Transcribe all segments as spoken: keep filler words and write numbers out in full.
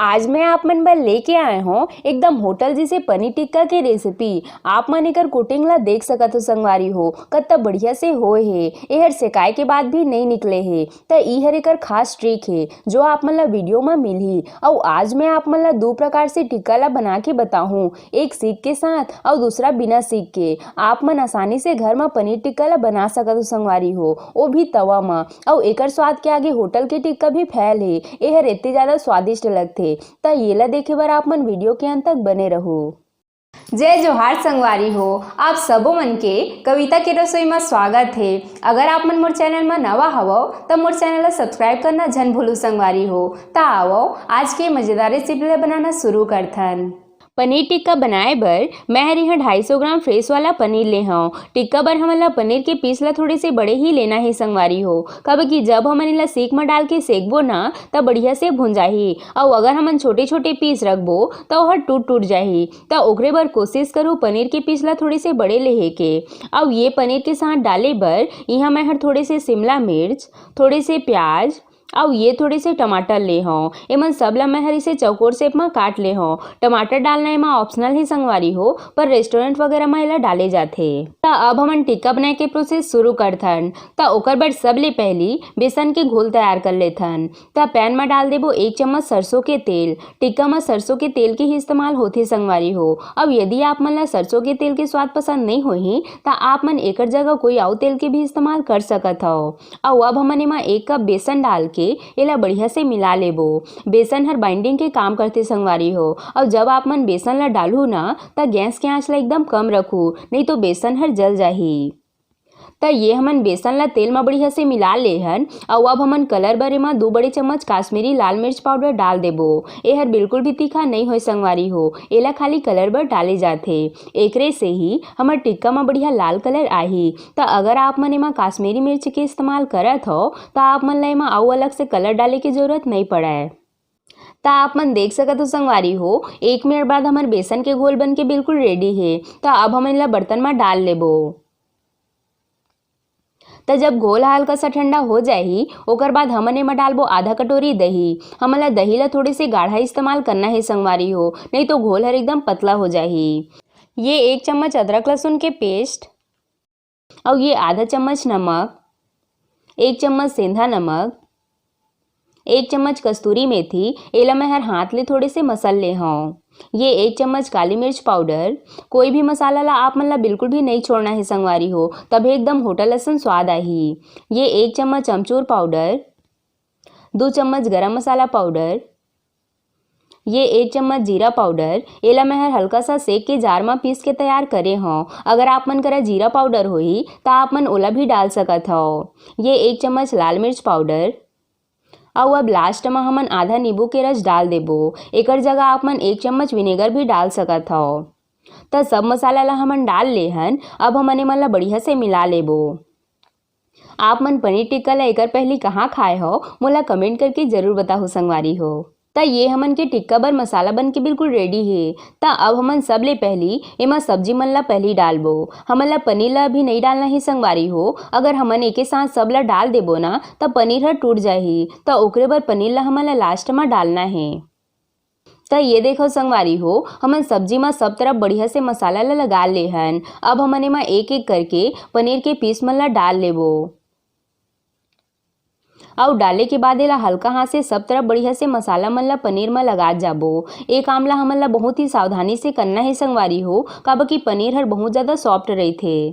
आज मैं आप मन बर लेके आए हों एकदम होटल जैसे पनीर टिक्का के रेसिपी। आप मन एकर कोटिंग ला देख सकत हो संगवारी हो, कत्ता बढ़िया से होए हे। एहर सेकाए के बाद भी नई निकले हे, त ई हर एकर खास ट्रिक हे, जो आप मन ला वीडियो म मिलही। अउ आज मैं आप मन ला दू प्रकार से टिक्का ला बना के बताहूँ, एक सीक के साथ अउ दूसरा बिना सीक के। आप मन आसानी से घर म पनीर टिक्का ला बना सकत हो संगवारी हो, वो भी तवा म। अउ एकर स्वाद के आगे होटल के टिक्का भी फेल हे। एहर एते ज्यादा स्वादिष्ट लगथे। त येला देखे बर आप मन वीडियो के अंत तक बने रहू। जय जोहार संगवारी हो, आप सबो मन के कविता के रसोई म स्वागत हे। अगर आप मन मोर चैनल म नवा हवव, त मोर चैनल ला सब्सक्राइब करना झन भूलू संगवारी हो। त आवव, आज के मजेदार रेसिपी ला बनाना शुरू करथन। पनीर टिक्का बनाए बर मैं हर इहाँ ढाई सौ ग्राम फ्रेश वाला पनीर ले हव। टिक्का बर हमन ला पनीर के पीस ला थोड़े से बड़े ही लेना हे संगवारी हो, काबर कि जब हमन एला सीक म डाल के सेकबो ना, त बढ़िया से भुंजाही। अउ अगर हमन छोटे-छोटे पीस रखबो, त ओहर टूट-टूट जाही। त ओकरे बर कोशिश करू पनीर के पीस ला थोड़े से बड़े लेहे के। अउ ये पनीर के साथ डाले बर इहाँ मैं हर थोड़े से शिमला मिर्च, थोड़े से प्याज, अउ ये थोड़े से टमाटर ले हव। एमन सब ला मैं हर इसे चौकोर शेप म काट ले हव। टमाटर डालना एमा ऑप्शनल हे संगवारी हो, पर रेस्टोरेंट वगैरह म एला डाले जाथे। त अब हमन टिक्का बनाए के प्रोसेस शुरू करथन। त ओकर बर सबले पहली बेसन के घोल तैयार कर लेथन। त पैन म डाल देबो एक चम्मच सरसों के तेल। टिक्का म सरसों के तेल के ही इस्तेमाल होथे संगवारी हो। अब यदि आप मन ला सरसों के तेल के स्वाद पसंद नई होही, त आप मन एकर जगह कोई अउ तेल के भी इस्तेमाल कर सकत हव। अउ अब हमन एमा एक कप बेसन डाल के एला बढ़िया से मिला लेबो। बेसन हर बाइंडिंग के काम करथे संगवारी हो। अउ जब आप मन बेसन ला डालहू ना, त गैस के आंच ला एकदम कम रखू, नई तो बेसन हर जल जाही। त ये हमन बेसन ला तेल म बढ़िया से मिला ले हन। अउ अब हमन कलर बर एमा दू बड़े चम्मच काश्मीरी लाल मिर्च पाउडर डाल देबो। एहर बिल्कुल भी तीखा नई होय संगवारी हो, एला खाली कलर बर डाले जाथे। एकरे से ही हमर टिक्का म बढ़िया लाल कलर आही। त अगर आप मन एमा काश्मीरी मिर्च के इस्तेमाल करत हव, त आप मन ला एमा अउ अलग से कलर डाले के जरूरत नई पड़य। त आप मन देख सकत हो संगवारी हो, एक मिनट बाद हमर बेसन के घोल बन के बिल्कुल रेडी हे। त अब हमन ला बर्तन म डाल लेबो। त जब घोल ह हल्का सा ठंडा हो जाही, ओकर बाद हमन एमा डालबो आधा कटोरी दही। हमन ला दही ला थोड़े से गाढ़ा इस्तेमाल करना हे संगवारी हो, नई तो घोल हर एकदम पतला हो जाही। ये एक चम्मच अदरक लहसुन के पेस्ट, अउ ये आधा चम्मच नमक, एक चम्मच सेंधा नमक, एक चम्मच कस्तूरी मेथी, एला मैं हर हाथ ले थोड़े से मसल ले हव। ये एक चम्मच काली मिर्च पाउडर। कोई भी मसाला ला आप मन ला बिल्कुल भी नई छोड़ना हे संगवारी हो, तभे एकदम होटल असन स्वाद आही। ये एक चम्मच अमचूर पाउडर, दू चम्मच गरम मसाला पाउडर, ये एक चम्मच जीरा पाउडर, एला मैं हर हल्का सा सेक के जार म पीस के तैयार करे हव। अगर आप मन करा जीरा पाउडर होही, त आप मन ओला भी डाल सकत हव। ये एक चम्मच लाल मिर्च पाउडर, अउ अब लास्ट म हमन आधा नींबू के रस डाल देबो। एकर जगह आप मन एक चम्मच विनेगर भी डाल सकत हव। त सब मसाला ला हमन डाल ले हन, अब हमन एमन ला बढ़िया से मिला लेबो। आप मन पनीर टिक्का ला एकर पहली कहाँ खाए हव, मोला कमेंट करके जरूर बताहू संगवारी हो। त ये हमन के टिक्का बर मसाला बन के बिल्कुल रेडी हे। त अब हमन सबले पहली एमा सब्जी मन ला पहली डालबो। हमन ला पनीर ला अभी नई डालना हे संगवारी हो। अगर हमन एके साथ सब ला डाल देबो ना, त पनीर ह टूट जाही। त ओकरे बर पनीर ला हमन ला लास्ट म डालना हे। त ये देखो संगवारी हो, हमन सब्जी म सब तरफ बढ़िया से मसाला ला लगा ले हन। अब हमन एमा एक-एक करके पनीर के पीस मन ला डाल लेबो। अउ डाले के बाद एला हल्का हाथ से सब तरफ बढ़िया से मसाला मन ला पनीर म लगा जाबो। ए काम ला हमन ला बहुत ही सावधानी से करना हे संगवारी हो, काबर कि पनीर हर बहुत ज्यादा सॉफ्ट रहिथे।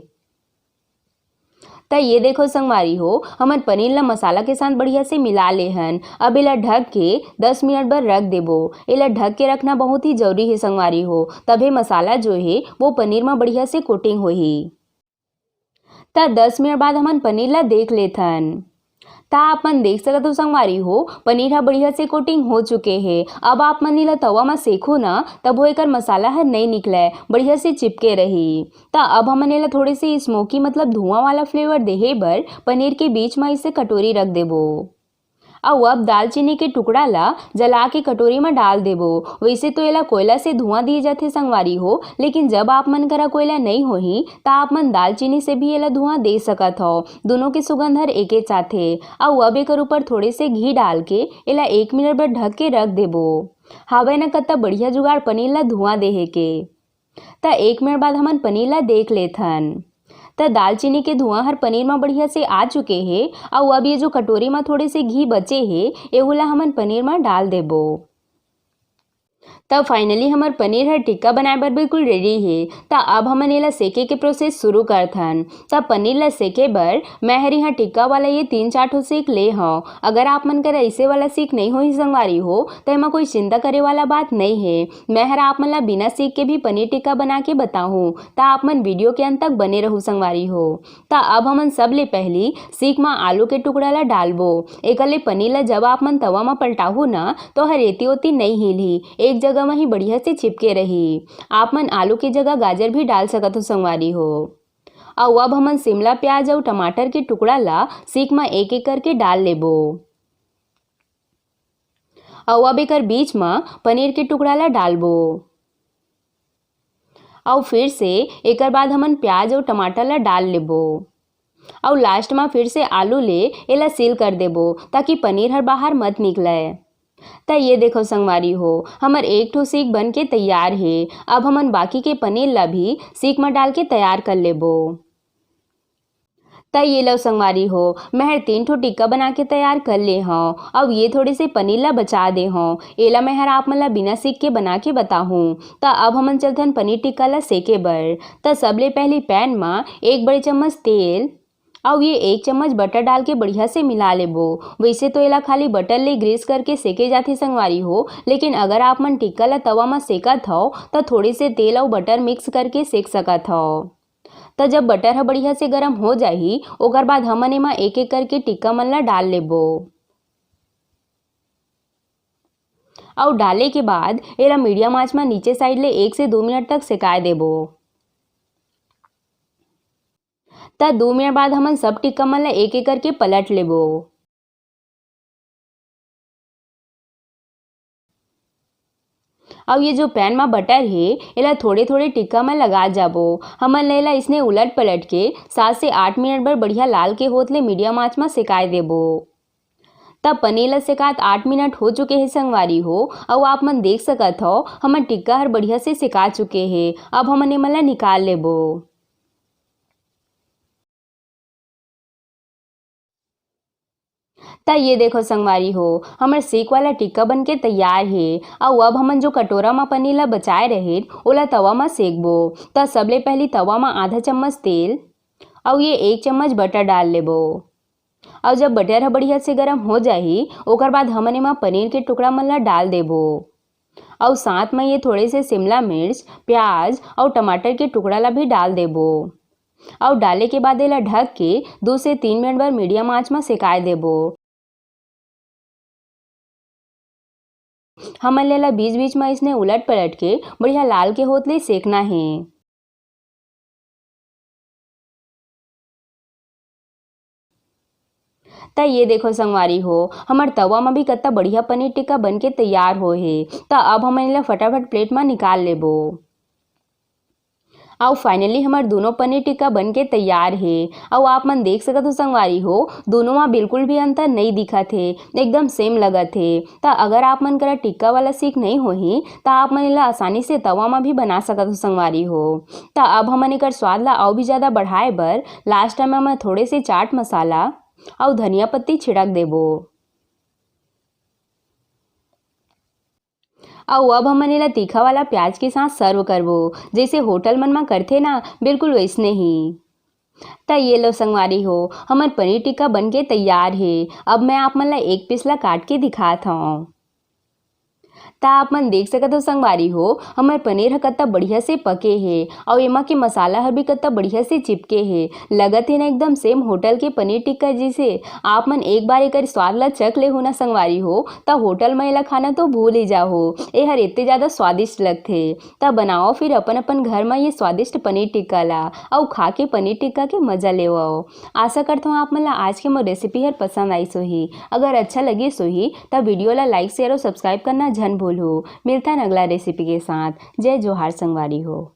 त ये देखो संगवारी हो, हमन पनीर ला मसाला के साथ बढ़िया से मिला ले हन। अब एला ढक के दस मिनट बर रख देबो। एला ढक के रखना बहुत ही जरूरी हे संगवारी हो, तभे मसाला जो हे वो पनीर म बढ़िया से कोटिंग होही। त दस मिनट बाद हमन पनीर ला देख लेथन। त आप मन देख सकत हो संगवारी हो, पनीर ह बढ़िया से कोटिंग हो चुके हे। अब आप मन एला तवा म सेकहू ना, तभो एकर मसाला ह नई निकलय, बढ़िया से चिपके रही। त अब हमन एला थोड़े से स्मोकी मतलब धुआं वाला फ्लेवर देहे बर पनीर के बीच म इसे कटोरी रख देबो। अउ अब दालचीनी के टुकड़ा ला जला के कटोरी म डाल देबो। वैसे तो एला कोयला से धुआं दिए जाथे संगवारी हो, लेकिन जब आप मन करा कोयला नइ होही, त आप मन दालचीनी से भी एला धुआं दे सकत हव। दोनों के सुगंध हर एकेच आथे। अउ अब एकर ऊपर थोड़े से घी डाल के एला एक मिनट बर ढक के रख देबो। हावय न, कत्ता बढ़िया जुगाड़ पनीर ला धुआं देहे के। त एक मिनट बाद हमन पनीर ला देख लेथन। त दालचीनी के धुआं हर पनीर म बढ़िया से आ चुके हे। अउ अब ये जो कटोरी म थोड़े से घी बचे हे, एहू ला हमन पनीर म डाल देबो। त finally हमर पनीर हर टिक्का बनाए बर बिल्कुल ready हे। त अब हमन एला सेके के process शुरू करथन। त पनीर ला सेके बर मैं हर इहाँ टिक्का वाला ये तीन चार ठो सीख ले हव। अगर आप मन कर ऐसे वाला सीख नहीं होही संगवारी हो, त एमा कोई चिंता करे वाला बात नहीं हे। मैं हर आप मन ला बिना सीख के भी पनीर टिक्का बना के बताहूँ, त आप मन video के अंत तक बने रहू संगवारी हो। त अब हमन सबले पहली सीख म आलू के टुकड़ा ला डालबो। एकर ले पनीर ला जब आप मन तवा म पलटाहू न, तो हर एती ओती नइ हिलही, एक जगह म ही बढ़िया से चिपके रही। आप मन आलू के जगह गाजर भी डाल सकत हो संगवारी हो। अउ अब हमन शिमला प्याज अउ टमाटर के टुकड़ा ला सीख म एक एक करके डाल लेबो। अउ अब एकर बीच म पनीर के टुकड़ा ला डालबो। अउ फिर से एकर बाद हमन प्याज अउ टमाटर ला डाल लेबो। अउ last म फिर से आलू ले एला seal कर देबो, ताकि पनीर हर बाहर मत निकलय। त ये देखो संगवारी हो, हमर एक ठो सीख बन के तैयार हे। अब हमन बाकी के पनीर ला भी सीख म डाल के तैयार कर लेबो। त ये लो संगवारी हो, मैं हर तीन ठो टिक्का बना के तैयार कर ले हव। अब ये थोड़े से पनीर ला बचा दे हव, एला मैं हर आप मन ला बिना सीख के बना के बताहूँ। त अब हमन चलथन पनीर टिक्का ला सेके बर। त सबले पहली pan म एक बड़े चम्मच तेल अउ ये एक चम्मच butter डाल के बढ़िया से मिला लेबो। वैसे तो एला खाली butter ले grease करके सेके जाथे संगवारी हो, लेकिन अगर आप मन टिक्का ला तवा म सेकत हव, त थोड़े से तेल अउ butter mix करके सेक सकत हव। त जब butter ह बढ़िया से गरम हो जाही, ओकर बाद हमन एमा एक-एक करके टिक्का मन ला डाल लेबो। अउ डाले के बाद एला medium आंच म नीचे side ले एक से दो मिनट तक सेकाए देबो। त दो मिनट बाद हमन सब टिक्का मन ला एक-एक करके पलट लेबो। अउ ये जो pan म butter हे, एला थोड़े-थोड़े टिक्का म लगा जाबो। हमन ला एला इसने उलट पलट के सात से आठ मिनट बर बढ़िया लाल के होत ले medium आंच म सेकाए देबो। त पनीर ला सेकात आठ मिनट हो चुके हे संगवारी हो, अउ आप मन देख सकत हव, हमर टिक्का हर बढ़िया से सेका चुके हे। अब हमन एमन ला निकाल लेबो। त ये देखो संगवारी हो, हमर सीख वाला टिक्का बन के तैयार हे। अउ अब हमन जो कटोरा म पनीर ला बचाए रहेन, ओला तवा म सेकबो। त सबले पहली तवा म आधा चम्मच तेल अउ ये एक चम्मच butter डाल लेबो। अउ जब butter ह बढ़िया से गरम हो जाही, ओकर बाद हमन एमा पनीर के टुकड़ा मन ला डाल देबो। अउ साथ म ये थोड़े से शिमला मिर्च, प्याज अउ टमाटर के टुकड़ा ला भी डाल देबो। अउ डाले के बाद एला ढक के दो से तीन मिनट बर medium आंच म सेकाए देबो। हमन ला एला बीच-बीच म अइसने उलट-पलट के बढ़िया लाल के होत ले सेकना हे। त ये देखो संगवारी हो, हमर तवा म भी कत्ता बढ़िया पनीर टिक्का बन के तैयार होए हे। त अब हमन एला फटाफट plate म निकाल लेबो। अउ finally हमर दोनों पनीर टिक्का बन के तैयार हे। अउ आप मन देख सकत हो संगवारी हो, दोनों म बिल्कुल भी अंतर नइ दिखत हे, एकदम same लगत हे। त अगर आप मन करा टिक्का वाला सीख नइ होही, त आप मन एला आसानी से तवा म भी बना सकत हो संगवारी हो। त अब हमन एकर स्वाद ला अउ भी ज्यादा बढ़ाए बर last time म थोड़े से चाट मसाला अउ धनिया पत्ती छिड़क देबो। अउ अब हमन एला तीखा वाला प्याज के साथ serve करबो, जइसे होटल मन म करथे ना, बिल्कुल वइसने ही। त ये लो संगवारी हो, हमर पनीर टिक्का बन के तैयार हे। अब मैं आप मन ला एक piece ला काट के दिखात हव। त त आप मन देख सकत हो संगवारी हो, हमर पनीर ह कत्ता बढ़िया से पके हे अउ एमा के मसाला ह भी कत्ता बढ़िया से चिपके हे। लगत हे ना एकदम सेम होटल के पनीर टिक्का जैसे। आप मन एक बार एकर स्वाद ला चख लेहू ना संगवारी हो, त होटल म एला खाना तो भूल ही जाहू। एहर एते ज्यादा स्वादिष्ट लगथे। त बनाओ फिर अपन अपन घर म ये स्वादिष्ट पनीर टिक्का ला अउ खा के पनीर टिक्का के मजा लेवव। आशा करथव आप मन ला आज के मोर रेसिपी हर पसंद आइस होही। अगर अच्छा लगिस होही त वीडियो ला लाइक, शेयर अउ सब्सक्राइब करना झन भूलहू। मिलथन अगला रेसिपी के साथ। जय जोहार संगवारी हो।